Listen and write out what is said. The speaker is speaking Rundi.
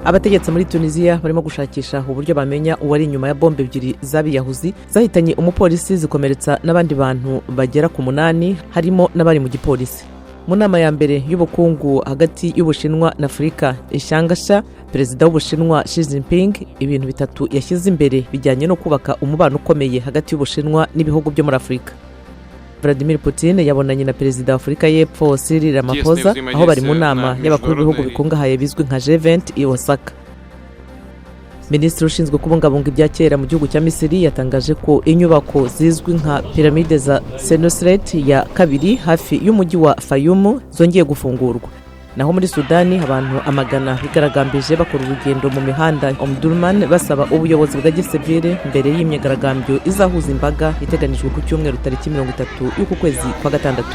Abategetsi muri Tunisiya barimo gushakisha uburyo bamenya uwari inyuma ya bombe ebyiri z'abiyahuzi zahitanye umupolisi, zikomeretsa n'abandi bantu bagera ku munani, harimo n'abari mu gipolisi. Mu nama ya mbere y'ubukungu hagati y'Ubushinwa na Afurika ishangasha, Perezida w'Ubushinwa Xi Jinping ibintu bitatu yashyize imbere bijyanye no kubaka umubano ukomeye hagati y'Ubushinwa n'ibihugu byo muri Afurika. Vladimir Putin yabonanye na Perezida wa Afurika y'Epfo Cyril Ramaphosa aho bari mu nama y'abakuru b'ibihugu bikungahaye bizwi nka G20 i Osaka. Minisitiri ushinzwe kubungabunga ibya kera mu gihugu cya Misiri yatangaje ko inyubako zizwi nka piramide za Senusret ya kabiri hafi y'umujyi wa Fayumu zongeye gufungurwa. Naho muri Sudani, abantu amagana bigaragambije bakora urugendo mu mihanda Omdurman basaba ubuyobozi bwa gisivile mbere y'imyigaragambyo izahuza imbaga iteganijwe ku cyumweru tariki 30 y'uku kwezi kwa gatandatu.